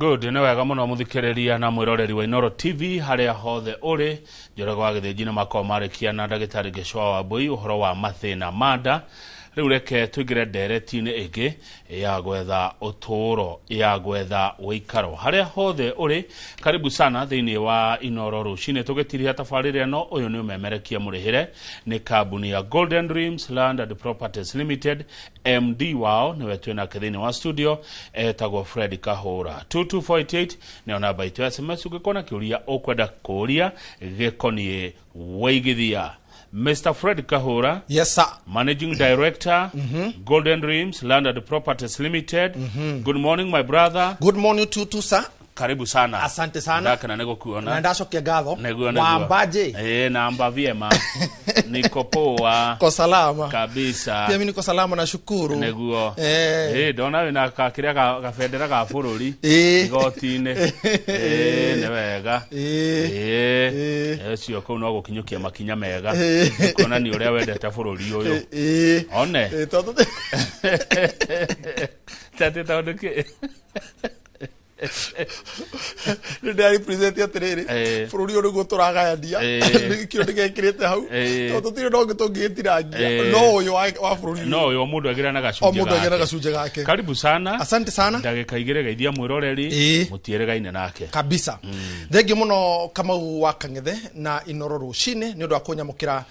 Good, nĩ wega mũno mũthikĩrĩria na mwĩroreri wa Inooro TV harĩa hothe ũrĩ. Njoroge wa Gĩthĩnji nĩ makorwo marĩkia na ndagĩtarĩ Gĩcũa wa Mbũi ũhoro wa mathĩna ma nda. Rĩu reke tũingĩre ndereti-inĩ ĩngĩ ya gwetha ũtũũro, ya gwetha ũikaro. Harĩa hothe ũrĩ, karibu sana thĩinĩ wa Inooro rũcinĩ tũgĩtirihia tabarĩra ĩno. Ũyũ nĩ ũmemerekia mũrĩhĩre nĩ kambuni ya Golden Dreams Land and Properties Limited. MD wao nĩwe twĩ nake thĩinĩ wa studio, etagwo Fred Kahũra. 22488 nĩyo namba itũ ya SMS ũngĩkorwo na kĩũria ũkwenda kũũria gĩkoniĩ wĩigithia. Mr. Fred Kahura. Yes, sir. Managing Director, Golden Dreams Land and Properties Limited. Good morning, my brother. Good morning to you too, sir. Karibu sana. Asante sana. Ndakena nĩ gũkuona. Na ndacokia ngatho. Nĩguo, nĩguo. Wambaje? Eh, namba vyema. Niko poa. Ko salama. Kabisa. Pia mimi niko salama, nashukuru. Nĩguo. Eh. Eh, ndona wĩna kakĩrĩa gabendera ga bũrũri. Eh. Igoti-inĩ. Eh, nĩ wega. Eh. Eh. Eh. Ũcio kũu no gũkinyũkia makinya mega. Eh. Kuonania ũrĩa wendete bũrũri ũyũ. Eh. One. Eh, tondũ Tatĩ tondũ kĩ? Nĩ ndĩra-represent atĩrĩrĩ, Eh. bũrũri ũyũ nĩguo tũragayania. Eh. Nĩkĩo ndĩgekĩrĩte hau. Eh. Tondũ tũtirĩ na ũngĩ tũngĩgĩtirangia. Eh. No ũyũ wa bũrũri ũyũ. No ũyũ o mũndũ agĩra na O gacunjĩ mũndũ agĩe na gake. gacunjĩ gake. Karibu sana. Asante sana. Ndagĩka igĩrĩ geithia mwĩroreri. Ĩĩ. Mũtiĩrĩgaine nake. Kabisa. Thengiũ mũno Kamau wa Kang'ethe na Inoro rũcinĩ nĩ ũndũ wa kũnyamũkĩra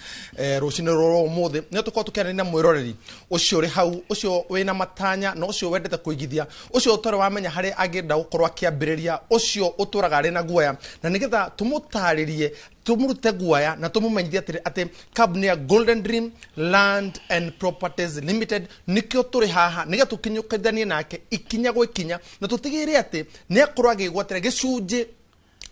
rũcinĩ rũrũ ũmũthĩ. Nĩ tũkorwo tũkĩaranĩria na mwĩroreri ũcio ũrĩ hau, ũcio wĩna matanya na ũcio wendete kũigithia, ũcio ũtarĩ wamenya harĩa angĩenda gũkorwo akĩambĩrĩria, ũcio ũtũraga arĩ na guoya, na nĩgetha tũmũtarĩrie, tũmũrute guoya na tũmũmenyithie atĩ kambuni ya Golden Dream Land and Properties Limited nĩkĩo tũrĩ haha, nĩgetha tũkinyũkithanie nake ikinya gwa ikinya na tũtigĩrĩre atĩ nĩ akorwo agĩgwatĩra gĩcunjĩ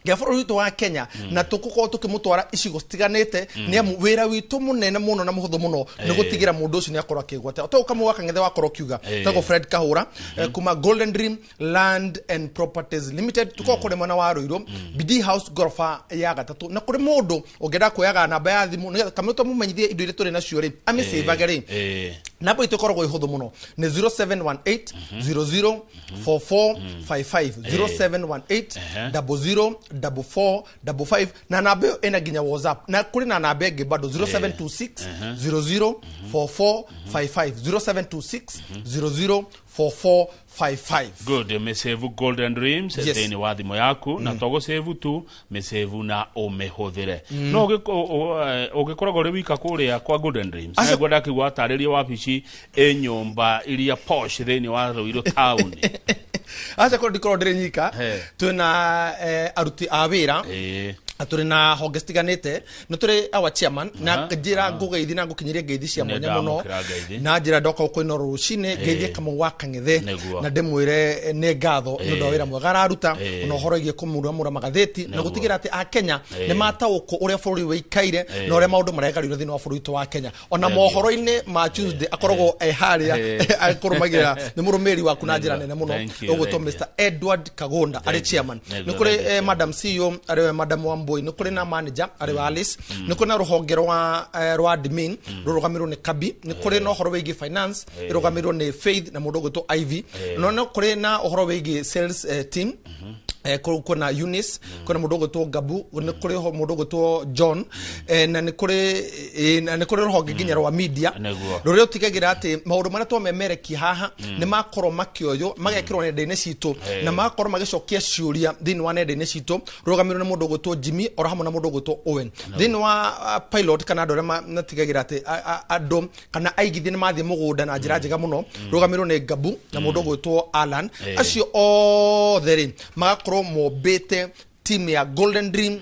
gĩa bũrũri witũ wa Kenya, na tũgũkorwo tũkĩmũtwara icigo citiganĩte, nĩ amu wĩra witũ mũnene mũno na mũhũthũ mũno nĩ gũtigĩra mũndũ ũcio nĩ akorwo akĩgwatĩra. Toguo Kamau wa Kang'ethe wakorwo ũkiuga, tagwo Fred Kahũra, kuma Golden Dream Land and Properties Limited. Tũkorwo kũrĩ mwena wa Ruiru, Bidii House, ngoroba ya gatatũ, na kũrĩ mũndũ ũngĩenda kuoyaga namba ya thimũ nĩgetha kamwe tũmũmenyithie indo iria tũrĩ nacio rĩ, amĩcĩvage rĩ, namba itũ ĩkoragwo ĩhũthũ mũno, nĩ 0718 00 4455, 0718 00 44 55, na namba ĩyo ĩna nginya WhatsApp, na kũrĩ na namba ĩngĩ bado, 0726 00 4455, 0726 00 4455. Good, mĩsave Golden Dreams Yes. thĩinĩ wa thimũ yaku, na to gũsave tu, mĩsave na ũmĩhũthĩre. No ũgĩkoragwo ũrĩ wika kũrĩa kwa Golden Dreams? Nĩguo ndakĩigua watarĩria wabici ĩ nyũmba iria posh thĩinĩ wa Ruiru town. Aca, korwo ndikorwo ndĩrĩ nyika. He. Twĩna aruti a wĩra, na tũrĩ na honge citiganĩte, nĩ tũrĩ our chairman, na njĩra ngũgeithi na ngũkinyirie ngeithi cia Nĩ mwanya mũno. ndamũkĩra ngeithi. Na njĩra ndoka gũkũ Inooro rũcinĩ ngeithie Kamau wa Kang'ethe na ndĩmwĩre nĩ ngatho nĩ ũndũ wa wĩra mwega araruta, ona ũhoro ĩgiĩ kũmuramura magathĩti na gũtigĩra atĩ akenya nĩ mataũkwo ũrĩa bũrũri wĩikaire na ũrĩa maũndũ maregarũire thĩinĩ wa bũrũri witũ wa Kenya. Ona mohoro-inĩ ma Tuesday akoragwo e harĩa akũrũmagĩrĩra, nĩ mũrũmĩrĩri waku na njĩra nene mũno, Thank you, ũgwĩtwo thank you. Mr. Edward Kagunda arĩ Thank you. chairman. Nĩguo, Nĩ kũrĩ thank you, madam CEO arĩ we Madam Wambui, nĩ kũrĩ na manager arĩ we Alice, nĩ kũrĩ na rũhonge rwa admin rũrũgamĩrĩirwo nĩ Kabi, nĩ kũrĩ na ũhoro wĩgiĩ finance ĩrũgamĩrĩirwo nĩ Faith na mũndũ ũgwĩtwo Ivy, no nĩ kũrĩ na ũhoro wĩgiĩ sales team, kwĩna Eunice, kwĩna mũndũ ũgwĩtwo Gabu, nĩ kũrĩ ho mũndũ ũgwĩtwo John, na nĩ kũrĩ na nĩ kũrĩ rũhonge nginya rwa media rũrĩa ũtigagĩra atĩ maũndũ marĩa twamemerekia haha nĩ makorwo makĩoywo, magekĩrwo nenda-inĩ citũ na magakorwo magĩcokia ciũria thĩinĩ wa nenda-inĩ citũ, rũgamĩrĩrwo nĩ mũndũ ũgwĩtwo Jimmy oro hamwe na mũndũ ũgwĩtwo Owen. Thĩinĩ wa pilot kana andũ arĩa matigagĩra atĩ andũ kana aigithia nĩ mathiĩ mũgũnda na njĩra njega mũno, rũgamĩrĩrwo nĩ Gabu na mũndũ ũgwĩtwo Alan. Acio othe rĩ magakorwo mombĩte team ya Golden Dream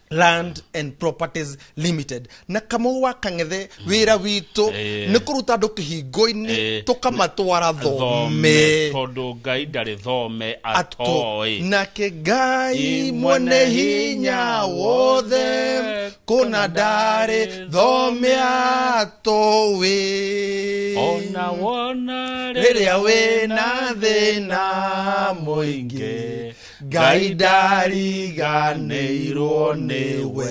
Land and Properties Limited. Na Kamau wa Kang'ethe, wĩra witũ nĩ kũruta andũ kĩhingo-inĩ tũkamatwara thome, thome. Tondũ Ngai ndarĩ thome Ato atoĩ. Nake Ngai mwene hinya wothe kũna ndarĩ thome atũĩ. Ona wona Rĩrĩa wĩna thĩna mũingĩ, Ngai ndariganĩirwo nĩwe.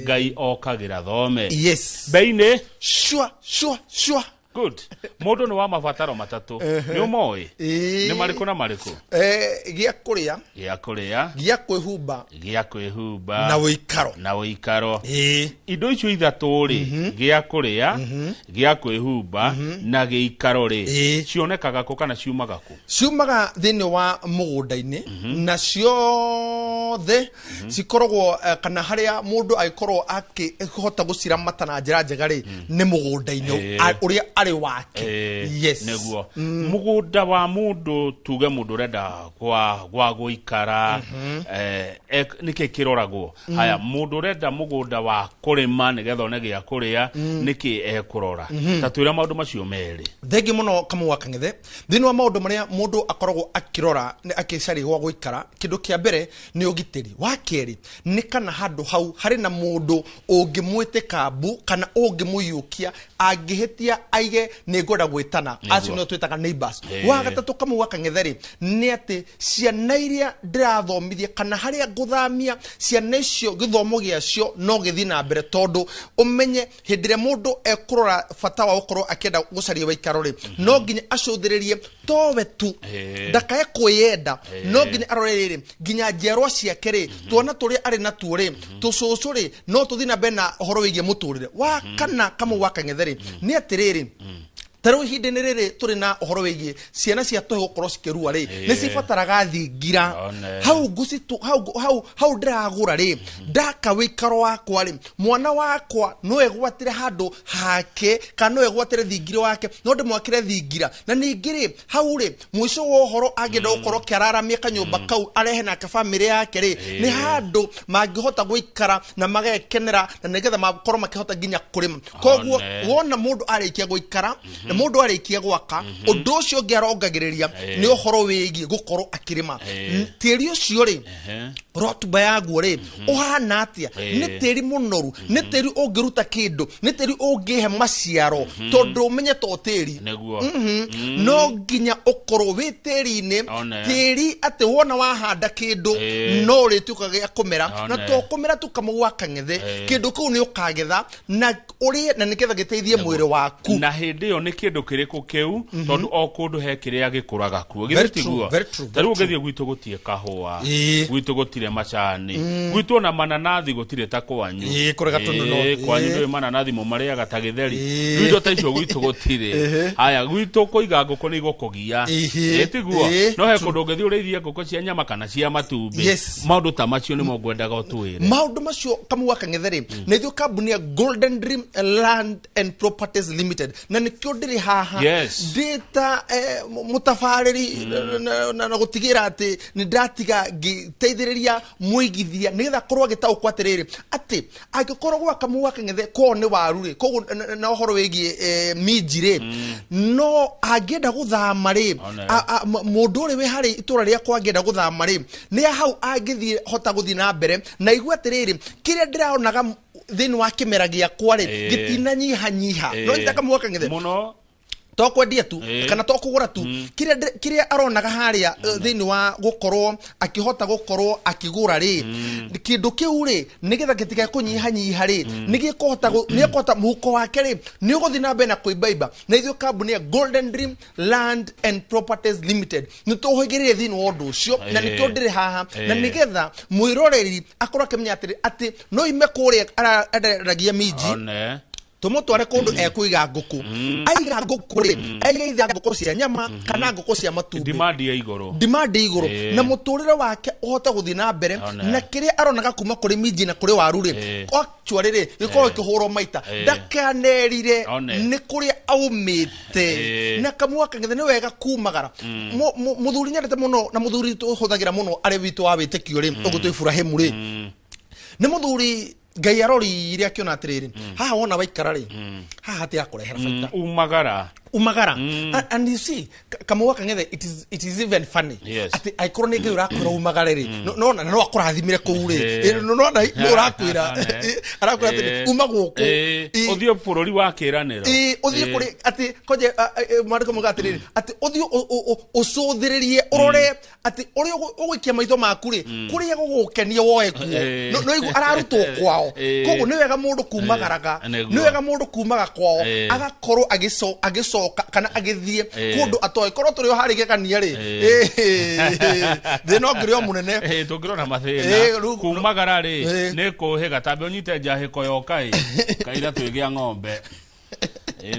Ngai okagĩra thome. Yes. Bei-inĩ. Sure, sure, sure. Good. Mũndũ nĩ wa mabataro matatũ. Nĩ ũmoĩ? Ĩĩ. Nĩ marĩkũ na marĩkũ? Gĩa kũrĩa, Gĩa kũrĩa, gĩa kwĩhumba, gĩa kwĩhumba na wĩikaro. Na wĩikaro. Ĩĩ. Indo icio ithatũ rĩ, gĩa kũrĩa, gĩa kwĩhumba na gĩikaro rĩ, Ĩĩ. cionekaga kũ kana ciumaga kũ? Ciumaga thĩinĩ wa mũgũnda-inĩ, na ciothe cikoragwo kana harĩa mũndũ agĩkorwo akĩhota gũciramata na njĩra njega rĩ, nĩ mũgũnda-inĩ Ĩĩ. ũrĩa arĩ wake. Yes. Nĩguo mũgũnda wa mũndũ, tuge mũndũ ũrenda gwa gũikara, nĩkĩ kĩroragwo? Haya, mũndũ ũrenda mũgũnda wa kũrĩma nĩgetha one gĩa kũrĩa, nĩkĩ ekũrora? Ta twĩra maũndũ macio merĩ. Thengi mũno, Kamau wa Kang'ethe. Thĩinĩ wa maũndũ marĩa mũndũ akoragwo akĩrora nĩ akĩcaria gwa gũikara, kĩndũ kĩa mbere nĩ ũgitĩri. Wa kerĩ nĩ kana handũ hau harĩ na mũndũ ũngĩmwĩtĩka mbu kana ũngĩmũiyũkia angĩhĩtia aige nĩ ngwenda gwĩtana. Acio nĩo twĩtaga neighbors. Wa gatatũ, Kamau wa Kang'ethe rĩ, nĩ atĩ ciana iria ndĩrathomithia kana harĩa ngũthamia ciana icio, gĩthomo gĩacio no gĩthiĩ na mbere, tondũ ũmenye hĩndĩ ĩrĩa mũndũ ekũrora bata wa gũkorwo akĩenda gũcaria waikaro rĩ, no nginya acũthĩrĩrie towe tu, ndakae kwĩyenda, no nginya arore rĩrĩ nginya njiarwa ciake rĩ, tuona tũrĩa arĩ natuo rĩ, tũcũcũ rĩ, no tũthiĩ na mbere na ũhoro wĩgiĩ mũtũrĩre. Wa kana, Kamau wa Kang'ethe rĩ, nĩ atĩrĩrĩ, ta rĩu ihinda-inĩ rĩrĩ tũrĩ na ũhoro wĩgiĩ ciana cia tũhĩ gũkorwo cikĩrua rĩ, nĩ cibataraga thingira. One. Hau ngũcitu hau hau hau ndĩragũra rĩ, ndaka wĩikaro wakwa rĩ, mwana wakwa no egwatĩre handũ hake kana no egwatĩre thingira wake, no ndĩmwakĩre thingira. Na ningĩ rĩ, hau rĩ, mũico wa ũhoro angĩenda gũkorwo kĩararamia kanyũmba kau arehe nake bamĩrĩ yake rĩ, nĩ handũ mangĩhota gũikara na magekenera na nĩgetha makorwo makĩhota nginya kũrĩma. Koguo One. wona mũndũ arĩkia gũikara na mũndũ arĩkia gwaka, ũndũ ũcio ũngĩ arongagĩrĩria nĩ ũhoro wĩgiĩ gũkorwo akĩrĩma. Tĩri ũcio rĩ, rotuba yaguo rĩ, ũhana atĩa? Nĩ tĩri mũnoru? Nĩ tĩri ũngĩruta kĩndũ? Nĩ tĩri ũngĩhe maciaro? Tondũ ũmenye to tĩri, Nĩguo. No nginya ũkorwo wĩ tĩri-inĩ, One. tĩri atĩ wona wahanda kĩndũ no ũrĩtuĩka gĩa kũmera, na One. to kũmera tu, Kamau wa Kang'ethe, kĩndũ kĩu nĩ ũkagetha na ũrĩe na nĩgetha gĩteithie mwĩrĩ waku. Na hĩndĩ ĩyo nĩ kĩndũ kĩrĩkũ kĩu? Tondũ o kũndũ he kĩrĩa gĩkũraga kuo. Very Githĩ true, tiguo? very true, Ta rĩu very. ũngĩthiĩ gwitũ gũtirĩ kahũa, gwitũ gũtirĩ macani, gwitũ ona mananathi gũtirĩ ta kwanyu. Ĩĩ, kũrĩ gatũnũno. Kwanyu ndũĩ mananathi mũmarĩaga ta gĩtheri. Ĩĩ. Rĩu indo ta icio gwitũ gũtirĩ. Haya, gwitũ kũiga ngũkũ nĩ igũkũgia. Ĩĩ, tiguo? Ĩĩ. No he kũndũ ũngĩthiĩ ũrĩithie ngũkũ cia nyama kana cia matumbĩ. Yes. Maũndũ ta macio nĩmo ngwendaga ũtwĩre. Maũndũ macio, Kamau wa Kang'ethe rĩ, nĩ ithuĩ kambuni ya Golden Dream Land and Properties Limited, na nĩkĩo ndĩrĩ haha ndĩ ta mũtabarĩri na gũtigĩra atĩ nĩ ndatiga ngĩteithĩrĩria mũigithia nĩgetha akorwo agĩtaũkwo atĩrĩrĩ, atĩ angĩkorwo gwa Kamau wa Kang'ethe kwao nĩ waru rĩ, koguo na ũhoro wĩgiĩ minji rĩ, no angĩenda gũthama rĩ, One. mũndũ ũrĩ wĩ harĩ itũra rĩakwa angĩenda gũthama rĩ, nĩ hau angĩthiĩ hota gũthiĩ na mbere na igue atĩrĩrĩ, kĩrĩa ndĩraonaga thĩinĩ wa kĩmera gĩakwa rĩ, gĩtinanyihanyiha. No nyita, Kamau wa Kang'ethe? Mũno. To kwendia tu kana to kũgũra tu, kĩrĩa kĩrĩa aronaga harĩa thĩinĩ wa gũkorwo akĩhota gũkorwo akĩgũra rĩ, kĩndũ kĩu rĩ, nĩgetha gĩtikae kũnyihanyiha rĩ, nĩ gĩkũhota nĩ ekũhota mũhuko wake rĩ, nĩ ũgũthiĩ na mbere na kũimbaimba. Na ithuĩ kambuni ya Golden Dream Land and Properties Limited nĩ tũhĩgĩrĩire thĩinĩ wa ũndũ ũcio, na nĩkĩo ndĩrĩ haha na nĩgetha mwĩroreri akorwo akĩmenya atĩrĩ, atĩ no ime kũrĩa arenderagia minji, One. tũmũtware kũndũ ekũiga ngũkũ, aiga ngũkũ rĩ, aigaithia ngũkũ cia nyama kana ngũkũ cia matumbĩ. Demand ya igũrũ. Demand igũrũ, na mũtũrĩre wake ũhote gũthiĩ na mbere, One. na kĩrĩa aronaga kuma kũrĩ minji na kũrĩ waru rĩ, actually rĩ, gĩkorwo gĩkĩhũrwo maita, ndakanerire One. nĩ kũrĩa aumĩte. Na Kamau wa Kang'ethe, nĩ wega kumagara. Mũthuri nyendete mũno na mũthuri tũhũthagĩra mũno arĩ witũ wa wĩtĩkio rĩ, ũguo twĩ Iburahĩmu rĩ, nĩ mũthuri Ngai arorire akĩona atĩrĩrĩ, haha wona waikara rĩ, haha hatigakũrehera baita. Umagara. Umagara. And you see, Kamau wa Kang'ethe, it is even funny atĩ angĩkorwo nĩ Ngai ũrakwĩra umagare rĩ, no akũrathimire kũu rĩ. No nĩ ũrakwĩra, arakwĩra atĩrĩ, uma gũkũ. Ũthiĩ bũrũri wa kĩĩranĩro. Ĩ, ũthiĩ kũrĩ atĩ konje maandĩko mauga atĩrĩrĩ, atĩ ũthiĩ ũcũthĩrĩrie ũrore atĩ ũrĩa ũgũikia maitho maku rĩ, kũrĩa gũgũkenia woe kuo. No igu ararutwo kwao. Koguo nĩ wega mũndũ kumagaraga, Nĩguo. nĩ wega mũndũ kumaga kwao, agakorwo agĩcoka. Agĩcoka kana agĩthiĩ Ĩĩ. kũndũ atoĩ, korwo tũrĩ o harĩ gĩkania rĩ, thĩna ũngĩrĩ o mũnene. Tũngĩrona mathĩna Rĩu- kumagara rĩ, nĩ kũhĩga tambe ũnyite njahĩko yoka ĩ kaira twĩgĩa ng'ombe.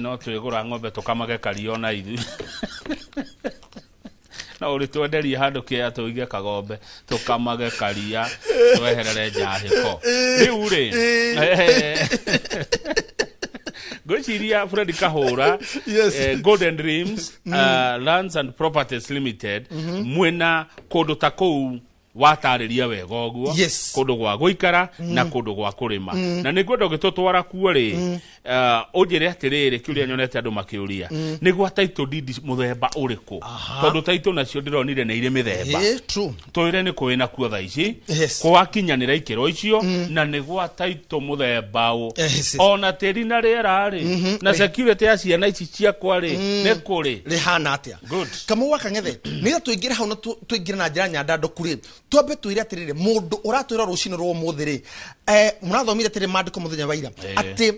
No twĩgũra ng'ombe tũkamage karia ona ithuĩ no ũrĩ twenderie handũ kĩa tũige kagombe tũkamage karia tweherere njahĩko rĩu rĩ. Ngwĩciria Fred Kahũra, Golden Dreams Lands and Properties Limited, mwĩna kũndũ ta kũu watarĩria wega ũguo, kũndũ gwa gũikara na kũndũ gwa kũrĩma, na nĩ ngwenda ũgĩtũtwara kuo rĩ, ũnjĩre atĩrĩrĩ, kĩũria nyonete andũ makĩũria nĩ gwa title deed mũthemba ũrĩkũ, tondũ title nacio ndĩronire nĩ irĩ mĩthemba. True. Twĩre nĩ kũĩ nakuo thaa ici gwakinyanĩra ikĩro icio na nĩ gwa title mũthemba ũ, ona tĩri na rĩera rĩ, na security ya ciana ici ciakwa rĩ, nĩ kũrĩ rĩhana atĩa? Good. Kamau wa Kang'ethe, nĩgetha tũingĩre hau na tũingĩre na njĩra nyandandũku rĩ, twambe twĩre atĩrĩrĩ, mũndũ ũratwĩra rũcinĩ rwa ũmũthĩ rĩ, mũrathomire atĩrĩ maandĩko mũthenya wa ira atĩ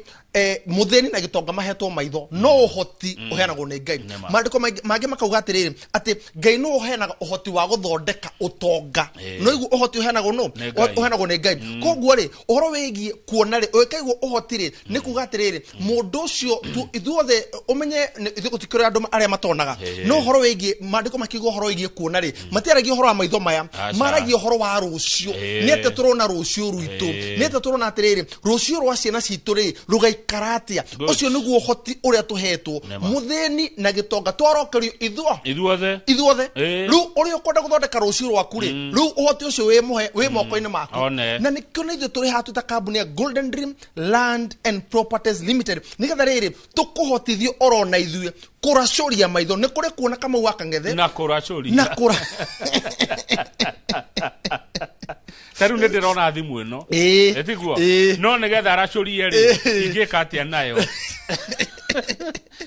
mũthĩni na gĩtonga mahetwo maitho, no ũhoti ũheanagwo nĩ Ngai. Nĩma. Maandĩko mangĩ makauga atĩrĩrĩ, atĩ Ngai nĩ ũheanaga ũhoti wa gũthondeka ũtonga. No igu ũhoti ũheanagwo no Nĩ Ngai. Ũheanagwo nĩ Ngai. Koguo rĩ, ũhoro wĩgiĩ kuona rĩ, ũgĩkaigua ũhoti rĩ, nĩ kuga atĩrĩrĩ, mũndũ ũcio ithuothe ũmenye ithuĩ gũtikĩrĩ andũ arĩa matonaga, no ũhoro wĩgiĩ maandĩko makiuga ũhoro wĩgiĩ kuona rĩ, matiaragia ũhoro wa maitho maya. Aca. Maragia ũhoro wa rũciũ. Nĩ atĩa tũrona rũciũ rwitũ? Nĩ atĩa tũrona atĩrĩrĩ, rũciũ rwa ciana citũ rĩ, rũgaikara atĩa? Good. Ũcio nĩguo ũhoti ũrĩa tũhetwo. Nĩma. Mũthĩni na gĩtonga twarokerio ithuo Ithuothe. Ithuothe. Rĩu ũrĩa ũkwenda gũthondeka rũciũ rwaku rĩ, rĩu ũhoti ũcio wĩ mũhe wĩ moko-inĩ maku. One. Na nĩkĩo na ithuĩ tũrĩ haha twĩ ta kambuni ya Golden Dream Land and Properties Limited, nĩgetha rĩrĩ tũkũhotithio oro na ithuĩ kũracũria maitho. Nĩ kũrĩ kuona, Kamau wa Kang'ethe, na kũracũria. Na kũra Ta rĩu nĩ ndĩrona thimũ ĩno. Ĩtiguo? No nĩgetha aracũrie rĩ, ingĩka atĩa nayo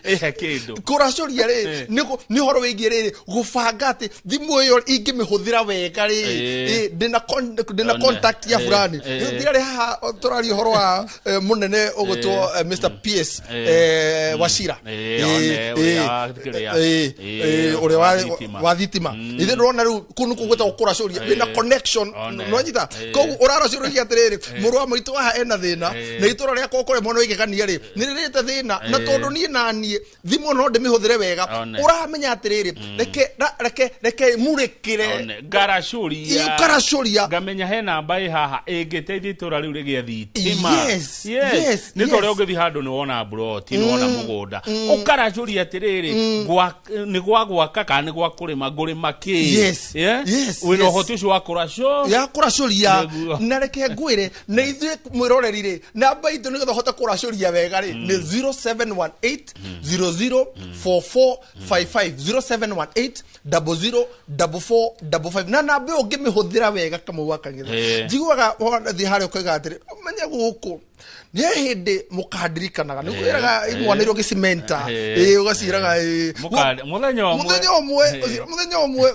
ĩhe kĩndũ? Kũracũria rĩ, nĩ ũhoro wĩgiĩ rĩrĩ gũbanga atĩ thimũ ĩyo ingĩmĩhũthĩra wega rĩ, ndĩna One. contact ya fulani. Thira rĩ, haha tũraria ũhoro wa mũnene ũgũtwo Mr PS Wachira. One, ũrĩa wa kĩrĩa. Ũrĩa wa thitima. Wa thitima. Ithuĩ ndĩrona rĩu kũu nĩkuo gwĩtagwo kũracũria, wĩna connection. One. Nĩwanyita? Koguo ũraracũria atĩrĩrĩ, mũrũ wa maitũ haha ena thĩna, na itũra rĩakwa kũrĩa mwena wa igegania rĩ, nĩ rĩrĩte thĩna, na tondũ niĩ na niĩ thimũ no ndĩmĩhũthĩre wega, One. ũramenya atĩrĩrĩ, reke reke murĩkĩre. One. Ngaracũria. Ũkaracũria. Ngamenya he namba ĩ haha ĩngĩteithia itũra rĩu rĩgĩe thitima. Nĩ ta ũrĩa ũngĩthiĩ handũ nĩ wona mburoti, nĩ wona mũgũnda, ũkaracũria atĩrĩrĩ, nĩ gwa gwaka kana nĩ gwa kũrĩma, ngũrĩma kĩ? Yeah? Wĩna ũhoti ũcio wa kũracũ Ya kũracũria. Nĩguo. Na reke ngwĩre na ithuĩ mwĩroreri rĩ, namba itũ nĩgetha ũhote kũracũria wega rĩ, nĩ 0718 004455, 0718 004455. Na namba ĩyo ũngĩmĩhũthĩra wega, Kamau wa Kang'ethe, njiguaga wathiĩ harĩa ũkoiga atĩrĩ, ũmenye gũkũ nĩ hĩndĩ mũkandirikanaga, nĩ kwĩraga imwana iria ũgĩcimenta. Ũgaciĩraga Mũthenya ũmwe. Mũthenya ũmwe. Mũthenya ũmwe.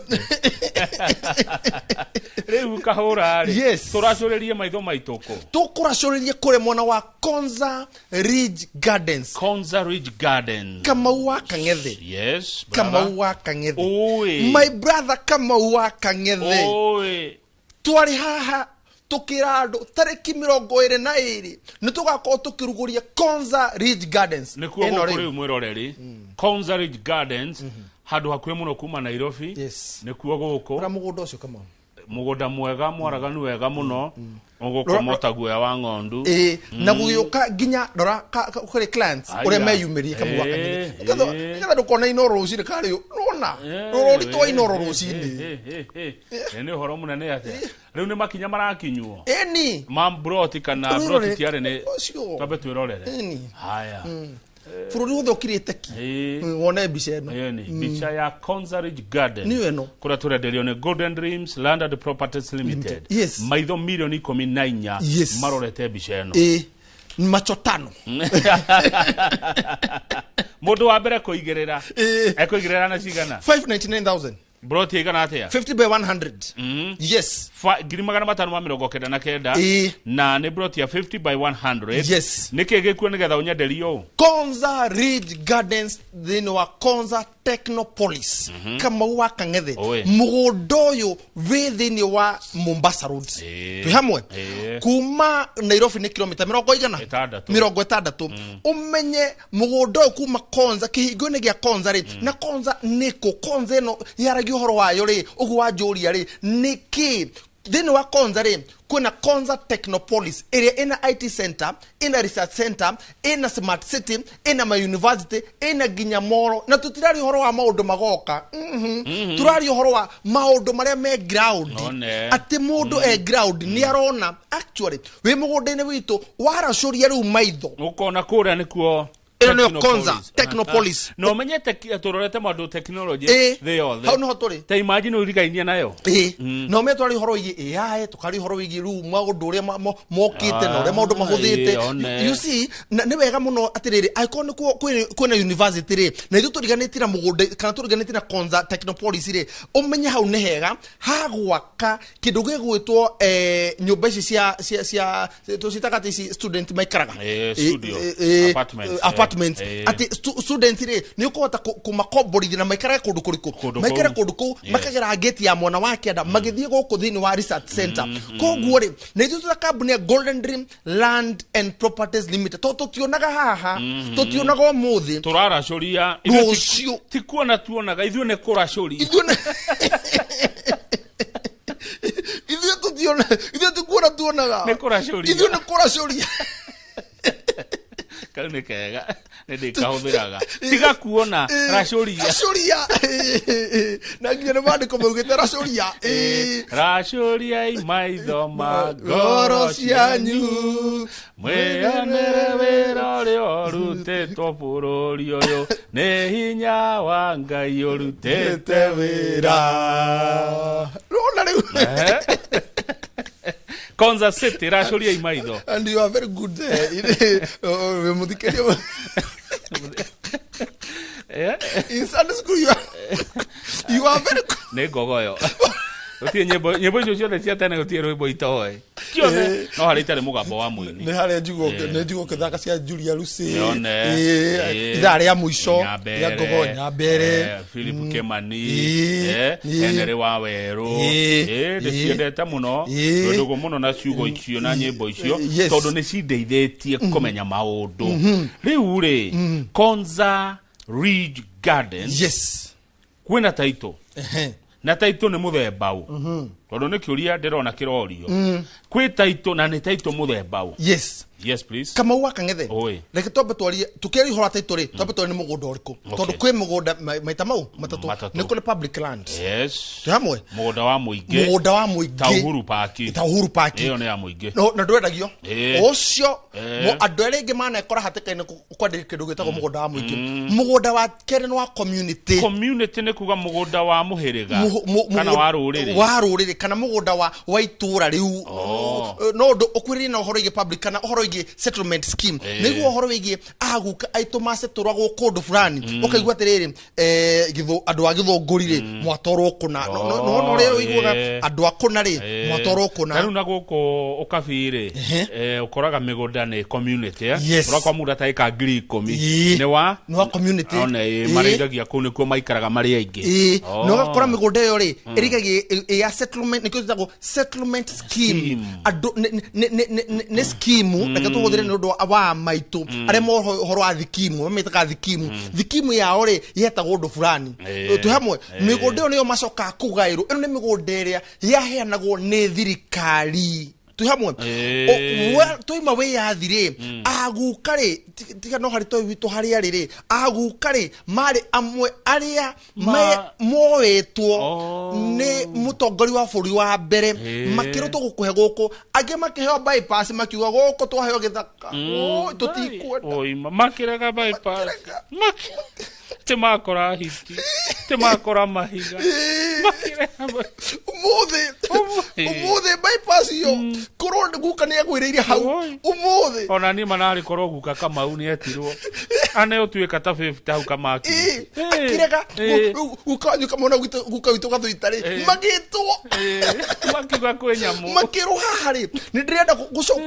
Rĩu Kahũra rĩ, tũracũrĩrie maitho maitũ kũ? Tũkũracũrĩrie kũrĩa mwena wa Konza Ridge Gardens. Konza Ridge Gardens. Kamau wa Kang'ethe. Yes, brother. Kamau wa Kang'ethe. Oi. My brother Kamau wa Kang'ethe, Oi. twarĩ haha tukĩra andũ tarĩki 22 nĩ tũgakorwo tũkĩrugũria Konza Ridge Gardens. Nĩkuo Ĩno gũkũ rĩ. rĩu mwĩroreri, Konza Ridge Gardens, handũ hakuhĩ mũno kuma Nairobi. Nĩkuo gũkũ. Ũrĩa mũgũnda ũcio, Kamau. Mũgũnda mwega mwaraganu wega mũno, ũgũkoma ta guoya wa ng'ondu. Ĩĩ, na gũgĩũka nginya rora kũrĩ clients Aya. ũrĩa meyumĩrie, Kamau wa Kang'ethe, nĩgetha ndũkona Inoro rũcinĩ karĩ nona rũrori twa Inoro rũcinĩ. Nĩ ũhoro mũnene atĩa rĩu nĩ makinya marakinywo Ĩni. ma mburoti kana Twĩrorere. mburoti tiarĩ nĩ Ũcio. twambe twĩrorere. Ĩni. Haya. Bũrũri wothe ũkirĩte ki wone mbica ĩno. Ĩni mbica ya Konza Ridge Garden Nĩyo ĩno. kũrĩa tũrenderio nĩ Golden Dreams Land and Properties Limited. Maitho milioni 14 marorete mbica ĩno. Ĩĩ, macho tano. Mũndũ wa mbere kũigĩrĩra ekũigĩrĩra na cigana? 599,000. Broti ĩigana atĩa? 50 by 100. Yes. 599,000. Ĩĩ. Na nĩ broti ya 50 by 100. Yes. Nĩkĩ gĩkuo nĩgetha ũnyenderie ũũ? Konza Ridge Gardens thĩinĩ wa Konza Technopolis, Kamau wa Kang'ethe. Oi. Mũgũnda ũyũ wĩ thĩinĩ wa Mombasa Road. Ĩĩ. Twĩ hamwe. Ĩĩ. Kuma Nairobi nĩ kilomita mĩrongo igana Ĩtandatũ. 60. Ũmenye mũgũnda ũyũ kuma Konza, kĩhingo-inĩ gĩa Konza rĩ, na Konza nĩkũ? Konza ĩno yaragia ũhoro wayo rĩ, ũguo wanjũria rĩ, nĩkĩ thĩinĩ wa Konza rĩ kwĩna Konza Technopolis ĩrĩa ĩna IT center, ĩna research center, ĩna smart city, ĩna ma university, ĩna nginya moro. Na tũtiraria ũhoro wa maũndũ magoka, tũraria ũhoro wa maũndũ marĩa me ground. One. Atĩ mũndũ e ground nĩ arona actually wĩ mũgũnda-inĩ witũ waracũria rĩu maitho. Ũkona kũrĩa nĩkuo. Ĩno nĩyo Technopolis. Konza Technopolis. Na ũmenye tũrorete maũndũ technology Ĩĩ. thĩ yothe. Hau nĩho tũrĩ. Ta imagine ũrigainie nayo. Ĩĩ, na ũmenye twarĩ ũhoro wĩgiĩ AI, tũkaria ũhoro wĩgiĩ rĩu maũndũ ũrĩa mokĩte na ũrĩa maũndũ mahũthĩte. Ĩĩ, one. You see, na nĩ wega mũno atĩrĩrĩ, angĩkorwo nĩ kuo kwĩna university rĩ, na ithuĩ tũriganĩtie na mũgũnda kana tũriganĩtie na Konza Technopolis rĩ, ũmenye hau nĩ hega ha gwaka kĩndũ gĩgwĩtwo nyũmba ici cia tũcitaga atĩ ici student maikaraga. Ĩĩ, studio. Apartments. Apartments. Ĩĩ. Atĩ student rĩ, nĩ ũkũhota kũmakomborithia na maikarage kũndũ kũrĩkũ? Kũndũ Maikare kũu. kũndũ kũu. Yes. Makagera ngĩti ya mwena wa kĩanda magĩthiĩ gũkũ thĩinĩ wa research center. Koguo rĩ, na ithuĩ tũta kambuni ya Golden Dream Land and Properties Limited, tondũ tũtionaga haha, tũtionaga ũmũthĩ. Tũraracũria. Rũciũ. Ti kuona tuonaga, ithuĩ nĩ kũracũria. Ithuĩ tũtiona, ithuĩ tikuona tuonaga. Nĩ kũracũria. Ithuĩ nĩ kũracũria. Kau nĩ kega, nĩ ndĩkahũthĩraga. Tiga kuona, racũria. Racũria. Na nginya nĩ maandĩko maugĩte racũria. Racũriai maitho ma ngoro cianyu, mwĩonere wĩra ũrĩa ũrutĩtwo bũrũri ũyũ nĩ hinya wa Ngai ũrutĩte wĩra. Rona rĩu. Konza City, racũriai maitho. And you are very good there. Wĩ mũthikĩria. In Sunday school you are very good. Nĩ ngogoyo, gũtirĩ nyĩmbo icio ciothe cia tene, gũtirĩ rwĩmbo itoĩ ciothe, no harĩa itarĩ mũgambo wa mũini. Nĩ harĩa njiguo, nĩ njiguo ũkĩthaka cia Julia Lucy. Yone. Ĩĩ. Ithaa rĩa mũico Nyambere, rĩa ngogo Nyambere. Philip Kimani, Ĩĩ. Henry wa Werũ. Ĩĩ. Ndĩciendete mũno. Ndũgũ mũno na ciugo icio na nyĩmbo icio, tondũ nĩ cindeithĩtie kũmenya maũndũ. Rĩu rĩ, Konza Ridge Gardens, kwĩna taitũ. Na taitũ nĩ mũthemba ũ? Tondũ nĩ kĩũria ndĩrona kĩrorio. Kwĩ taitũ, na nĩ taitũ mũthemba ũ? Yes, please. Kamau wa Kang'ethe. Oi. Reke twambe twarie, tukiaria ũhoro wa taitũ rĩ, twambe twarie nĩ mũgũnda ũrĩkũ, tondũ kwĩ mũgũnda maita mau matatũ. Matatũ. Nĩ kũrĩ public land. Twĩ hamwe. Mũgũnda wa mũingĩ. Mũgũnda wa mũingĩ. Ta Uhuru Park. Ta Uhuru Park. Ĩyo nĩ ya mũingĩ. No, na ndwendagio. Ũcio andũ arĩa aingĩ manekora hatĩka-inĩ kwendia kĩndũ gĩtagwo mũgũnda wa mũingĩ. Mũgũnda wa kerĩ nĩ wa community. Community nĩ kuga mũgũnda wa mũhĩrĩga kana wa rũrĩrĩ. Wa rũrĩrĩ kana mũgũnda wa itũra rĩu. No ũndũ ũkuhĩrĩirie na ũhoro wĩgiĩ public kana ũhoro wĩgiĩ settlement scheme. Nĩguo ũhoro wĩgiĩ aguka aitũ macetũragwo kũndũ fulani, ũkaigua atĩrĩrĩ, andũ a Gĩthũngũri rĩ, mwatwarwo kũna. No ũrĩa ũiguaga, andũ a kũna rĩ, mwatwarwo kũna. Ta rĩu na gũkũ ũkabi rĩ, ũkoraga mĩgũnda nĩ community, eh? Ũrakora mũgũnda ta ĩka 10,000 nĩ wa Nĩ wa community. One, marĩithagia kũu, nĩkuo maikaraga marĩ aingĩ. Ĩĩ, na ũgakora mĩgũnda ĩyo rĩ, ĩrĩgagia ĩ ya settlement, nĩkĩo ĩtagwo settlement scheme. Scheme. Andũ nĩ scheme, reke tũhũthĩre nĩ ũndũ wa maitũ arĩa moho ũhoro wa thikimu, mamĩtaga thikimu. Thikimu yao rĩ, yetagwo ũndũ fulani. Twĩ hamwe. Mĩgũnda ĩyo nĩyo macokaga kũgaĩrwo. Ĩno nĩ mĩgũnda ĩrĩa yaheanagwo nĩ thirikari. Twĩ hamwe. Twaima wĩyathi rĩ, aguka rĩ, tiga no harĩ toi witũ harĩa rĩ, aguka rĩ marĩ amwe arĩa moetwo nĩ mũtongoria wa bũrũri wa mbere, makĩrwo tũgũkũhe gũkũ, angĩ makĩheo bypass, makiuga gũkũ twaheo gĩthaka. Oi, tũtikwenda. Oima makĩrega bypass. Makĩrega. Ti makora hiti, ti makora mahiga, makĩrega Ũmũthĩ. Ũmũthĩ. Ũmũthĩ bypass iyo. Korwo guka nĩ agwĩrĩire hau Oi. ũmũthĩ. Ona niĩ manarĩ korwo guka Kamau nĩ etirwo ane ũtuĩka ta 50 hau kamaki. Ĩ, akĩrega. Guka wanyu kamona guka witũ Gathũita rĩ, magĩtwo makiuga kwĩ nyamũ. Makĩrwo haha rĩ, nĩ ndĩrenda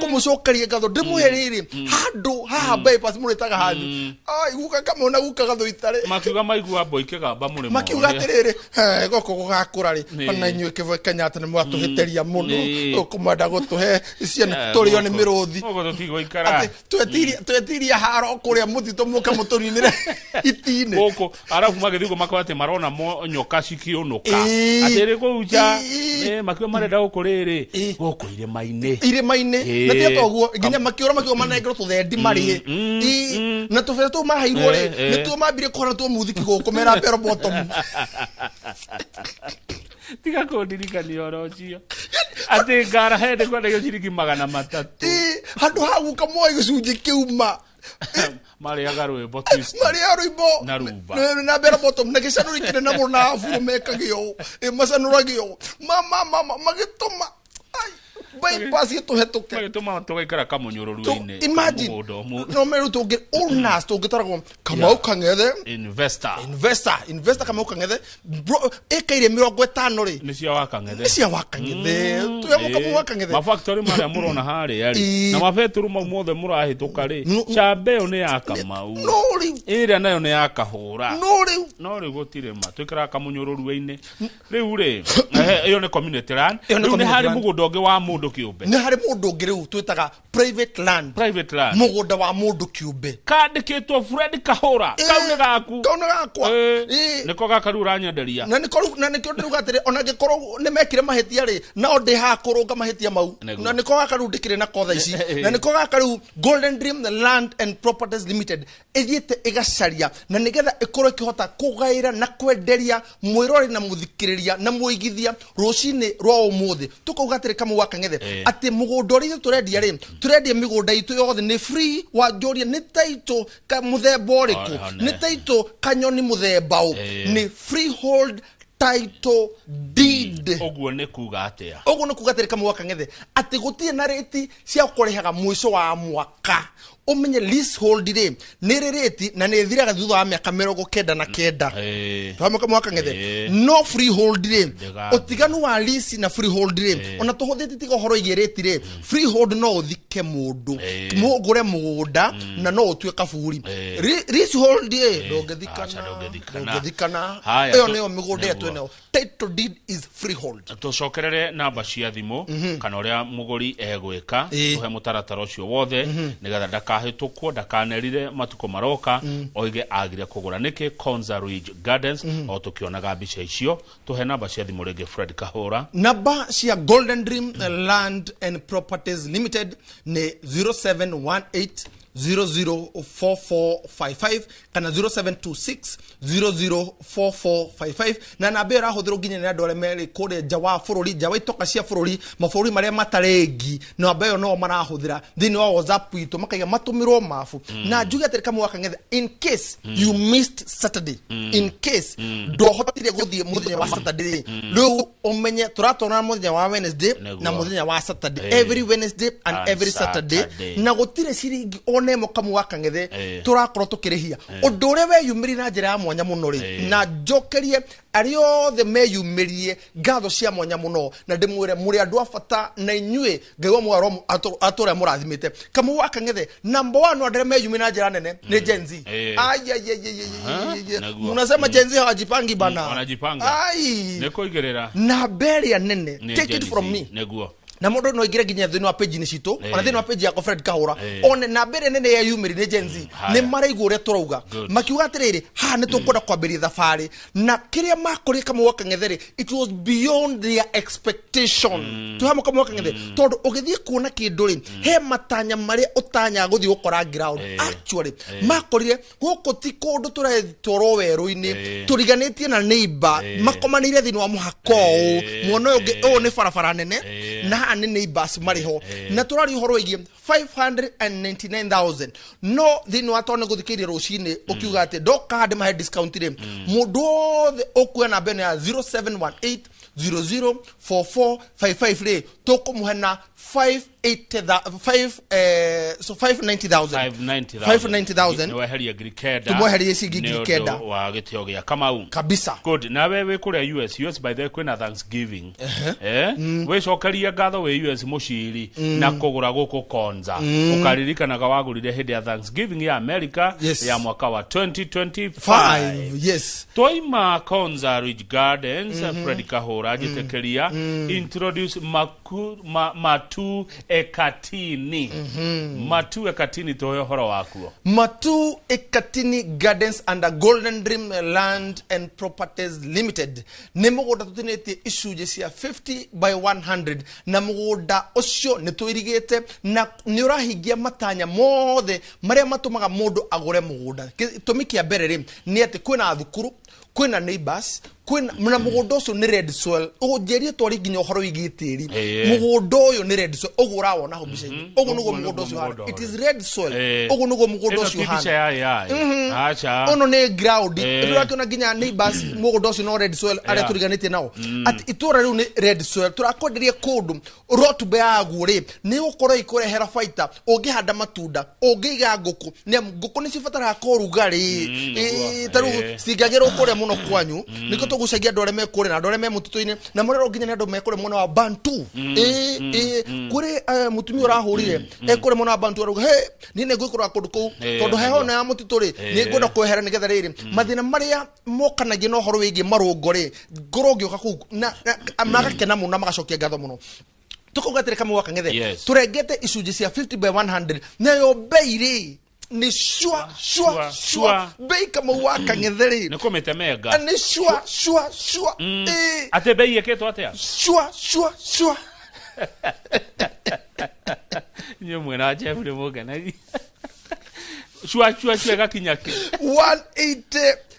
kũmũcokeria ngatho, ndĩmũhe rĩrĩ handũ haha bypass mũrĩtaga hanyu. Ai, guka kamona guka Gathũita rĩ, makiuga maigua mboi kĩgamba mũrĩmo makiuga ũrĩa. Atĩrĩrĩ, "He, gũkũ gũgakũra rĩ, Nĩ. ona inyuĩ Kĩboi Kenyatta nĩ mwatũhĩtĩria mũno, Nĩ. ũkũmwenda gũtũhe ciana tũrĩo nĩ mĩrũthi." Gũkũ tũtigũikara. Atĩ twetiria haro kũrĩa mũtitũ, mũke mũtũninĩre itinĩ. Gũkũ arabu magĩthiĩ ũguo makora atĩ marona mo nyoka cikĩũnũka, Ĩĩ. atĩrĩ kũu nja. Ĩĩ. Ĩ, makiuga marenda gũkũ rĩrĩ, Ĩĩ. gũkũ irĩma-inĩ. Irĩma-inĩ. Na tiga toguo, nginya makĩũra makiuga manengerwo tũthendi marĩhe. Ĩĩ, na tũbeca tũu maheirwo rĩ, nĩtuo mambirie kũhora tuo muthiki gũkũ mera bell bottom. Tiga kũndirikania ũhoro ũcio atĩ ngara hende kwendagio ciringi 300. Ĩĩ, handũ ha guka moe gĩcunjĩ kĩu ma Marĩaga rwĩmbo twist. Marĩa rwĩmbo Na rumba. Na bell bottom na gĩcanũri kĩnene mũno, na aburo mekage ũũ. Ĩ, macanũrage ũũ, mama magĩtũma ai, bypass gĩtũhetũke. Magĩtũma tũgaikara kamũnyũrũru-inĩ Imagine. mũgũnda ũmwe. No meru tũngĩ owners tũngĩtaragwo Kamau Kang'ethe investor. Investor Kamau Kang'ethe bro, ĩka iria 50 rĩ, nĩ cia wa Kang'ethe. Nĩ cia wa Kang'ethe, twĩamũ Kamau wa Kang'ethe. Mafactory marĩa mũrona harĩa rĩ, Ĩĩ. na mabetũrũ mau mothe mũrahĩtũka rĩ, camba ĩyo nĩ ya Kamau. No rĩu ĩrĩa nayo nĩ ya Kahũra. No rĩu no rĩu gũtirĩ ma twĩkaraga kamũnyũrũru-inĩ rĩu rĩ. Ehe, ĩyo nĩ community land. Ĩyo nĩ Rĩu nĩ community harĩ land. mũgũnda ũngĩ wa mũndũ kĩũmbe. Nĩ harĩ mũndũ ũngĩ rĩu twĩtaga private land. Private land. Mũgũnda wa mũndũ kĩũmbe. Kandĩkĩtwo Fred Kahũra. Kau nĩ gaku. Kau nĩ gakwa. Ĩĩ. Ĩĩ. Nĩko gaka rĩu ũranyenderia. Na nĩko rĩu- na nĩkĩo ndĩrauga atĩrĩ, ona angĩkorwo nĩ mekire mahĩtia rĩ, nao ndĩ haha kũrũnga mahĩtia mau. Nĩguo. Na nĩko gaka rĩu ndĩkĩrĩ nako thaa ici, na nĩko gaka rĩu Golden Dream Land and Properties Limited ĩthiĩte ĩgacaria na nĩgetha ĩkorwo ĩkĩhota kũgaĩra na kwenderia mwĩrori na mũthikĩrĩria na mũigithia rũcinĩ rwa ũmũthĩ. Tũkauga atĩrĩ, Kamau wa Kang'ethe, atĩ mũgũnda ũrĩa ithuĩ tũrendia rĩ, tũrendia mĩgũnda itũ yothe nĩ free wa njũria nĩ taitũ ka mũthemba ũrĩkũ, One. nĩ taitũ kanyoni mũthemba ũ, nĩ freehold title deed. Ũguo nĩ kuga atĩa? Ũguo nĩ kuga atĩrĩ, Kamau wa Kang'ethe, atĩ gũtirĩ na rĩti cia kũrĩhaga mũico wa mwaka. Ũmenye leasehold rĩ, nĩ rĩ rĩti na nĩ ĩthiraga thutha wa mĩaka 99. Twamwe Kamau wa Kang'ethe, no freehold rĩ, Ndĩgathira. ũtiganu wa lease na freehold rĩ, ona tũhũthĩtie tiga ũhoro wĩgiĩ rĩti rĩ, freehold no ũthike mũndũ, mũgũre mũgũnda na no ũtue kaburi. Leasehold rĩ, ndũngĩthikana. Aca, ndũngĩthikana. Ndũngĩthikana. Haya, Ĩyo nĩyo mĩgũnda ĩyo nĩguo. twĩnayo. Title deed is freehold. Tũcokerere namba cia thimũ kana ũrĩa mũgũri egwĩka. Tũhe mũtaratara ũcio wothe nĩgetha ndakahĩtũkwo, ndakanerire matukũ maroka oige agire kũgũra nĩkĩ Konza Ridge Gardens. O tũkĩonaga mbica icio, tũhe namba cia thimũ rĩngĩ, Fred Kahũra. Namba cia Golden Dream Land and Properties Limited nĩ 0718 004455 kana 0726 004455, na namba ĩyo ĩrahũthĩrwo nginya nĩ andũ arĩa merĩ kũrĩa nja wa bũrũri, nja wa itoka cia bũrũri, mabũrũri marĩa matarĩ ngi, namba ĩyo no marahũthĩra thĩinĩ wa WhatsApp itũ makaiga matũmĩrwo mabu. Na njuge atĩrĩ, Kamau wa Kang'ethe, in case you missed Saturday, in case ndwahotire gũthiĩ mũthenya wa Saturday, rĩu ũmenye tũratwarana mũthenya wa Wednesday Nĩguo. na mũthenya wa Saturday, every Wednesday and And every Saturday. Saturday. Na gũtirĩ ciringi ona ĩmwe, Kamau wa Kang'ethe, tũrakorwo tũkĩrĩhia. Ũndũ ũrĩa weyumĩrie na njĩra ya mwanya mũno rĩ, na njokerie arĩa othe meyumĩrie ngatho cia mwanya mũno na ndĩmwĩre mũrĩ andũ a bata, na inyuĩ Ngai wa mwaro atũrĩa mũrathimĩte. Kamau wa Kang'ethe, number one, andũ arĩa meyumĩrie na njĩra nene nĩ Gen Z. Ai, ai, ai, ai, ai, ai, ai. Nĩguo. Mnasema Gen Z hawajipangi bana. Wanajipanga. Ai, nĩ kũigĩrĩra. Namba ĩrĩa nene, Nĩ take Gen it from Z. me, Nĩguo. Na mũndũ no aingĩre nginya thĩinĩ wa page-inĩ citũ, ona thĩinĩ wa page yakwa Fred Kahũra, one namba ĩrĩa nene yeyumĩri nĩ Gen Z. Haya. Nĩ maraigua ũrĩa tũrauga. Good. Makiuga atĩrĩrĩ, haha nĩ tũkwenda kwambĩrĩria thabarĩ, na kĩrĩa makorire, Kamau wa Kang'ethe rĩ, it was beyond their expectation. Twĩ hamwe, Kamau wa Kang'ethe? Tondũ ũgĩthiĩ kuona kĩndũ rĩ, he matanya marĩa ũtanyaga gũthiĩ gũkora ground. Actually makorire gũkũ ti kũndũ tũretwarwo werũ-inĩ, tũriganĩtie na neighbor, makomanĩire thĩinĩ wa mũhaka ũũ, mwena ũyũ ũngĩ, ũyũ nĩ barabara nene, na haha nĩ neighbors marĩ ho. Na tũraria ũhoro wĩgiĩ 599,000, no thĩinĩ wa tondũ nĩ gũthikĩrĩria rũcinĩ ũkiuga atĩ ndoka haha ndĩmahe discount rĩ, mũndũ wothe ũkuoya namba ĩno ya 0718 004455 rĩ, tũkũmũhe na 580 so 590,000. 590,000. 590,000. Nĩ weheria 9,000. Tũmweherie ici ngiri Nĩ ũndũ kenda. wa gĩtĩo gĩa Kamau. Kabisa. Good. Nawe wĩ kũrĩa US, US by the way kwĩna Thanksgiving. Eh? Wĩcokerie ngatho wĩ US mũciri na kũgũra gũkũ Konza. Ũkaririkanaga wagũrire hĩndĩ ya Thanksgiving ya America Yes. ya mwaka wa 2025. 5, yes. Twaima Konza Ridge Gardens, Fred Kahũra njĩtĩkĩria introduce Matu Ekatini. Matu Ekatini, tũhe ũhoro wakuo. Matu Ekatini Gardens under Golden Dream Land and Properties Limited nĩ mũgũnda tũtinĩtie icunjĩ cia 50 by 100, na mũgũnda ũcio nĩ tũirigĩte na nĩ ũrahingia matanya mothe marĩa matũmaga mũndũ agũre mũgũnda. Gĩtũmi kĩa mbere rĩ nĩ atĩ kwĩna thukuru, kwĩna neighbors, kwĩna na mũgũnda ũcio nĩ red soil. Ũgũnjĩrie twari nginya ũhoro wĩgiĩ tĩri. Mũgũnda ũyũ nĩ red soil, ũguo ũrawona hau mbica-inĩ, ũguo nĩguo Ũguo mũgũnda nĩguo ũcio ũhana. mũgũnda It ũrĩ. is red soil. Ũguo nĩguo mũgũnda Ĩno ũcio ti mbica ũhana. ya AI. Aca. Ũno nĩ ground. Tũrakĩona nginya neighbors, mũgũnda ũcio no red soil arĩa tũriganĩtie nao atĩ itũra rĩu nĩ red soil. Tũrakwenderia kũndũ rotuba yaguo rĩ nĩ gũkorwo ĩkũrehera baita ũngĩhanda matunda, ũngĩiga ngũkũ, nĩ amu ngũkũ nĩ cibataraga korugarĩ. Nĩguo. Ta rĩu cingagĩrwo kũrĩa mũno kwanyu, nĩkĩo tũgucagia andũ arĩa me kũrĩa na andũ arĩa me mũtitũ-inĩ, na mũrerwo nginya nĩ andũ me kũrĩa mwena wa Bantu. Kũrĩ mũtumia ũrahũrire e kũrĩa mwena wa Bantu arauga he niĩ nĩ ngũikũrũka kũndũ kũu tondũ heho na ya mũtitũ rĩ nĩ ngwenda kwehera nĩgetha rĩrĩ mathĩna marĩa mokanagia na ũhoro wĩgiĩ marũngo rĩ ngorwo ngĩũka kũu na magakena mũno na magacokia ngatho mũno. Tukauga atĩrĩ, Kamau wa Kang'ethe, Yes. tũrengete icunjĩ cia 50 by 100, nayo bei rĩ nĩ shua shua Shua, shua shua. bei, Kamau wa Kang'ethe rĩ Nĩ kũmĩtemenga. Nĩ shua shua shua. Atĩ bei ĩkĩtwo atĩa? Shua shua shua. Inyuĩ mwĩna Jeffrey mũngenagia. Shua shua shua ĩgakinya kĩ?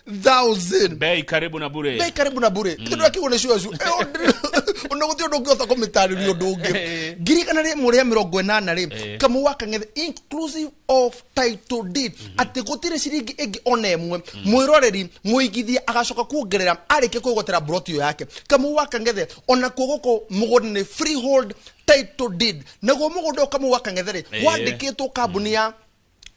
180,000. Bei karibu na bure. Bei karibu na bure. Ithe ndũrakiuga nĩ shua shua. Ona gũtirĩ ũndũ ũngĩhota kũmĩtarĩria ũndũ ũngĩ. 180,000 rĩ, Kamau wa Kang'ethe, inclusive of title deed, atĩ gũtirĩ ciringi ĩngĩ ona ĩmwe mwĩroreri mũigithia agacoka kuongerera arĩkia kwĩgwatĩra broti ĩyo yake. Kamau wa Kang'ethe, ona kuo gũkũ mũgũnda nĩ freehold title deed, naguo mũgũnda ũyũ, Kamau wa Kang'ethe rĩ, wandĩkĩtwo kambuni ya,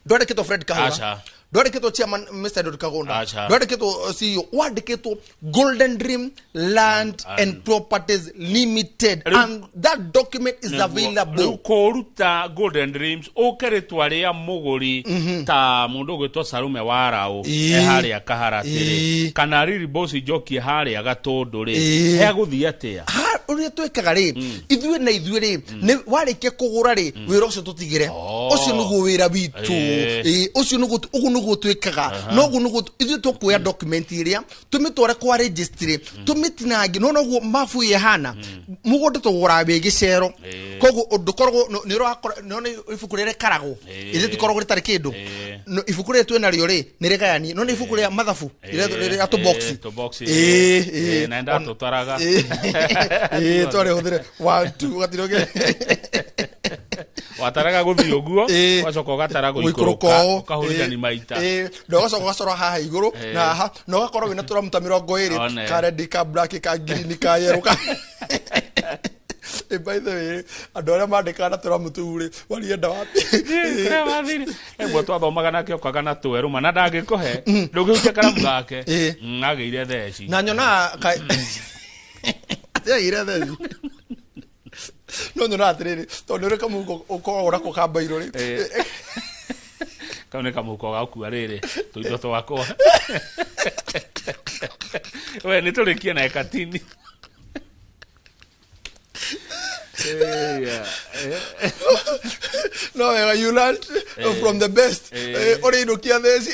ndwandĩkĩtwo Fred Kahũra, Aca. ndwandĩkĩtwo chairman Mr. Edward Kagunda, Aca. ndwandĩkĩtwo CEO, wandĩkĩtwo Golden Dream Land and Properties Limited, and that document is available. Rĩu kũruta Golden Dreams ũke rĩtwa rĩa mũgũri ta mũndũ ũgwĩtwo Sarume Waraũ e harĩa Kaharatĩ rĩ, kana Riri Boss Njoki harĩa Gatũndũ rĩ, hegũthiĩ atĩa? Ha, ũrĩa twĩkaga rĩ, ithuĩ na ithuĩ rĩ, nĩ warĩkia kũgũra rĩ, wĩra ũcio tũtigĩre. Ũcio nĩguo wĩra witũ. Ũcio nĩguo, ũguo nĩguo twĩkaga, no ũguo nĩguo ithuĩ tũkuoya document ĩrĩa tũmĩtware kwa registry, tũmĩtinangie, no noguo mabu ĩhana mũgũnda tũgũraga wĩ gĩcero. Koguo ndũkoragwo nĩ ũrakora no nĩ ibuku rĩrĩa rĩkaragwo, ithuĩ tikoragwo rĩtarĩ kĩndũ. No, ibuku rĩrĩ twĩna rĩo rĩ nĩ rĩgayanie, no nĩ ibuku rĩa mathabu rĩrĩa tũboxi. Tũboxi. Ĩĩ. Na ndatũtwaraga. Ĩĩ, twarĩhũthĩre one two ũgatirĩ Wataraga gũthiĩ ũguo, ũgacoka ũgatara gũikũrũka gũikũrũka, ũũ. ũkahũrithania maita. Na ũgacoka ũgacora haha igũrũ na haha, na ũgakorwo wĩna tũramu ta 20 One. ka red, ka black, ka green, ka yellow, ka by the way, andũ arĩa mandĩkaga na tũramu tũu rĩ, warienda wapi? Kũrĩa wathire ĩmwe twathomaga nake okaga na twerũma na ndangĩkũhe, ndũngĩhutia karamu gake. Agĩire theci. Na nyonaga ka atiagire theci, no nyonaga atĩrĩrĩ, tondũ nĩ ũrĩ kamũhuko ũkoragwo nako ka mbairũ rĩ. Kau nĩ kamũhuko ga gũkua rĩrĩ tũindo twakwa. We nĩ tũrĩkie na Ekatini. No wega, you learned from the best. Ũrĩ inũkia theci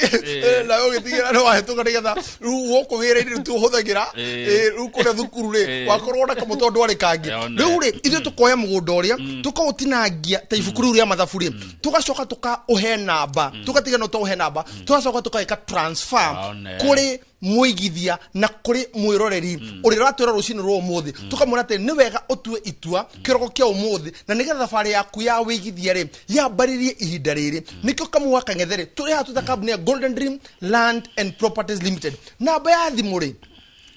na ũgĩtigĩra nĩ wahĩtũka, nĩgetha rĩu gũkũ wĩra-inĩ rĩu tũhũthagĩra. Rĩu kũrĩa thukuru rĩ, wakorwo na kamwe tondũ ndwarĩ kangĩ. One. Rĩu rĩ, ithuĩ tũkoya mũgũnda ũrĩa tũkaũtinangia ta ibuku rĩu rĩa mathabu rĩ, tũgacoka tũkaũhe namba, tũgatiga no tũũhe namba, tũgacoka tũgeka transfer One. kũrĩ mũigithia na kũrĩ mwĩroreri ũrĩa ũratwĩra rũcinĩ rwa ũmũthĩ, tũkamwĩra atĩ nĩ wega ũtue itua kĩroko kĩa ũmũthĩ, na nĩgetha thabarĩ yaku ya wĩigithia rĩ yambarĩrie ihinda rĩrĩ. Nĩkĩo Kamau wa Kang'ethe rĩ, tũrĩ haha twĩta kambuni ya Golden Dream Land and Properties Limited. Namba ya thimũ rĩ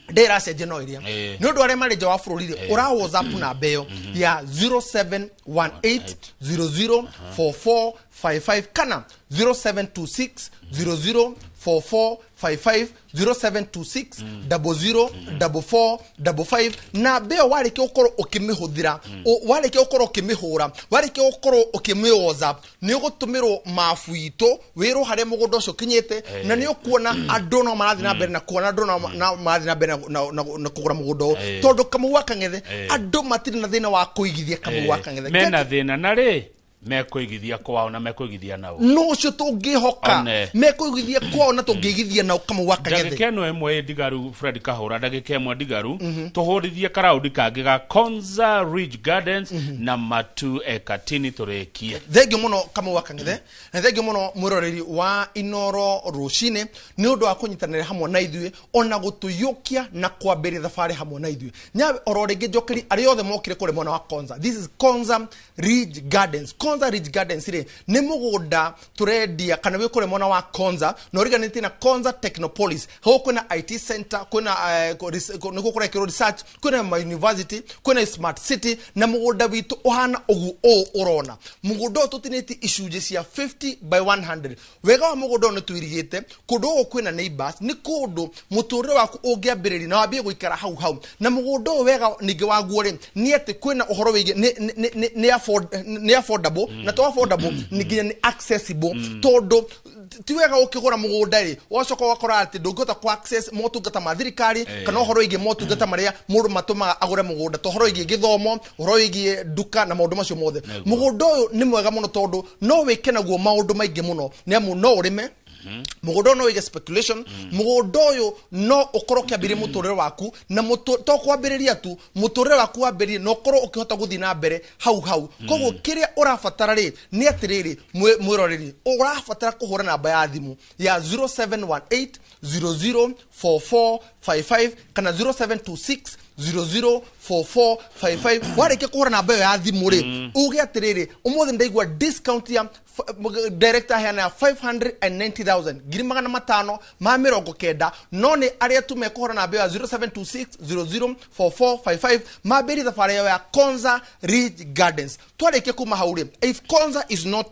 Ndĩracenjia no ĩrĩa. Nĩ ũndũ arĩa marĩ nja wa bũrũri rĩ, ũra WhatsApp namba ĩyo ya 0718004455 kana 0726004455, 0726 004455. Namba ĩyo warĩkia gũkorwo ũkĩmĩhũthĩra, warĩkia gũkorwo ũkĩmĩhũra, warĩkia gũkorwo ũkĩmĩ WhatsApp, nĩ ũgũtũmĩrwo mabu itũ wĩrwo harĩa mũgũnda ũcio ũkinyĩte, na nĩ ũkuona andũ no marathiĩ na mbere na kuona andũ no marathiĩ na mbere na kũgũra mũgũnda ũyũ, tondũ Kamau wa Kang'ethe, andũ matirĩ na thĩna wa kũigithia. Kamau wa Kang'ethe Mena thĩna na rĩ mekũigithia kwao na mekũigithia nao. No ũcio tũngĩhoka. One. Mekũigithia kwao na tũngĩigithia nao, Kamau wa Kang'ethe. Ndagĩka ĩno ĩmwe ĩ ndigaru, Fred Kahũra, ndagĩka ĩmwe ndigaru, tũhũrithie karaũndi kangĩ ga Konza Ridge Gardens na Matu Ekatini tũrĩkie. Thengio mũno, Kamau wa Kang'ethe, na thengio mũno mwĩroreri wa Inoro Rũcinĩ nĩ ũndũ wa kũnyitanĩra hamwe na ithuĩ ona gũtũiyũkia na kwambĩrĩria thabarĩ hamwe na ithuĩ. Nyawe oro rĩngĩ njokeri arĩa othe mokire kũrĩa mwena wa Konza. This is Konza Ridge Gardens. Konza Ridge Gardens rĩ, nĩ mũgũnda tũrendia kana wĩ kũrĩa mwena wa Konza na ũriganĩtie na Konza Technopolis. Hau kwĩna IT center, kwĩna nĩkuo kũrekĩrwo research, kwĩna ma university, kwĩna smart city, na mũgũnda witũ ũhana ũguo ũũ ũrona. Mũgũnda ũyũ tũtinĩtie icunjĩ cia 50 by 100. Wega wa mũgũnda ũyũ nĩ tũirigĩte kũndũ gũkũ kwĩna neighbors, nĩ kũndũ mũtũrĩre waku ũngĩambĩrĩria na wambie gũikara hau hau. Na mũgũnda ũyũ wega ningĩ waguo rĩ, nĩ atĩ kwĩna ũhoro wĩgiĩ nĩ affordable, na to affordable, nĩ nginya nĩ accessible, tondũ ti wega ũkĩgũra mũgũnda rĩ, ũgacoka ũgakora atĩ ndũngĩhota ku access motungata ma thirikari kana ũhoro wĩgiĩ motungata marĩa mũndũ matũmaga agũre mũgũnda, ta ũhoro wĩgiĩ gĩthomo, ũhoro wĩgiĩ nduka na maũndũ macio mothe. Mũgũnda ũyũ nĩ mwega mũno tondũ no wĩke naguo maũndũ maingĩ mũno, nĩ amu no ũrĩme mũgũnda ũyũ, no wĩige speculation mũgũnda ũyũ, no ũkorwo ũkĩambĩrĩria mũtũrĩre waku na to kwambĩrĩria tu mũtũrĩre waku wambĩrĩrie na ũkorwo ũkĩhota gũthiĩ na mbere hau hau. Koguo kĩrĩa ũrabatara rĩ, nĩ atĩrĩrĩ, mwĩroreri, ũrabatara kũhũra namba ya thimũ ya 0718 004455 kana 0726 004455. Warĩkia kũhũra namba ĩyo ya thimũ rĩ, uge atĩrĩrĩ, ũmũthĩ ndaigua discount ya director aheana ya 590,000, 590,000, no nĩ arĩa tu mekũhũra namba ĩyo ya 0726 004455 mambĩrĩrie thabarĩ yao ya Konza Ridge Gardens. Twarĩkia kuma hau rĩ, if Konza is not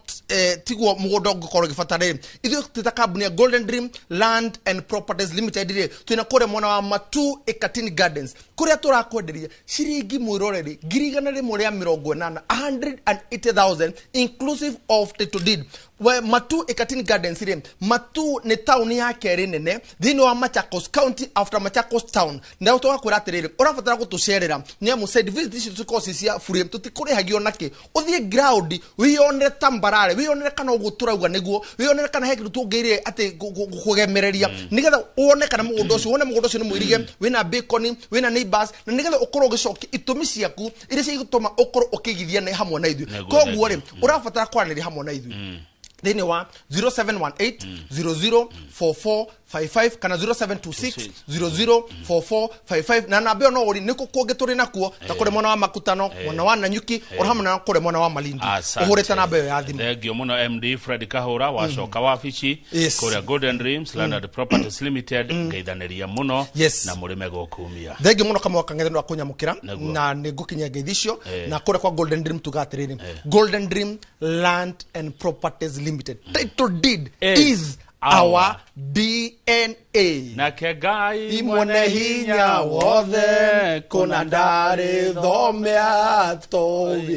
tiguo mũgũnda ũngĩkorwo ũgĩbatara rĩ, ithuĩ twĩ ta kambuni ya Golden Dream Land and Properties Limited rĩ, twĩna kũrĩa mwena wa Matu Ekatini Gardens, kũrĩa tũrakwenderia ciringi, mwĩroreri, 180,000, 180,000 inclusive of title deed. We Matu Ekatini Gardens rĩ, Matu nĩ taũni ya kerĩ nene thĩinĩ wa Machakos County after Machakos town. Na tũgakwĩra atĩrĩrĩ, ũrabatara gũtũcerera, nĩ amu site visit icio cikoragwo ci cia bure, tũtikũrĩhagio nakĩ. Ũthiĩ ground wĩyonere tambarare, wĩyonere kana ũguo tũrauga nĩguo, wĩyonere kana he kĩndũ tũngĩire atĩ kũgemereria, nĩgetha wone kana mũgũnda ũcio, wone mũgũnda ũcio nĩ mũirige, wĩna bacon, wĩna neighbors, na nĩgetha ũkorwo ũgĩcokia itũmi ciaku iria cigũtũma ũkorwo ũkĩigithia hamwe na ithuĩ. Koguo rĩ, ũrabatara kwaranĩria hamwe na ithuĩ thĩinĩ wa 0718 004455 kana 0726 004455. Na namba ĩyo no ũri nĩkũ kũngĩ tũrĩ nakuo, ta kũrĩ mwena wa Makutano, mwena wa Nanyuki, oro hamwe na kũrĩ mwena wa Malindi. Asante. Ũhũrĩte namba ĩyo ya thimũ. Thengio mũno, MD Fred Kahũra, wacoka wabici kũrĩa Golden Dreams Land and Properties Limited. Ngeithanĩria mũno na mũrĩme gũkumia. Thengi mũno, Kamau Kang'ethe, nĩ wa kũnyamũkĩra. Na nĩ ngũkinyia ngeithi icio. Na kũrĩa kwa Golden Dream tuga atĩrĩrĩ, Golden Dream Land and Properties Limited, title deed Is is our our DNA. Nake Ngai Imwene hinya wothe kũna ndarĩ thome atowi.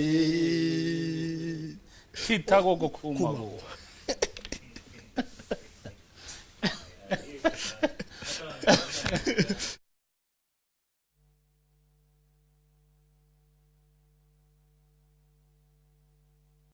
Cita gũkũ kumagwo.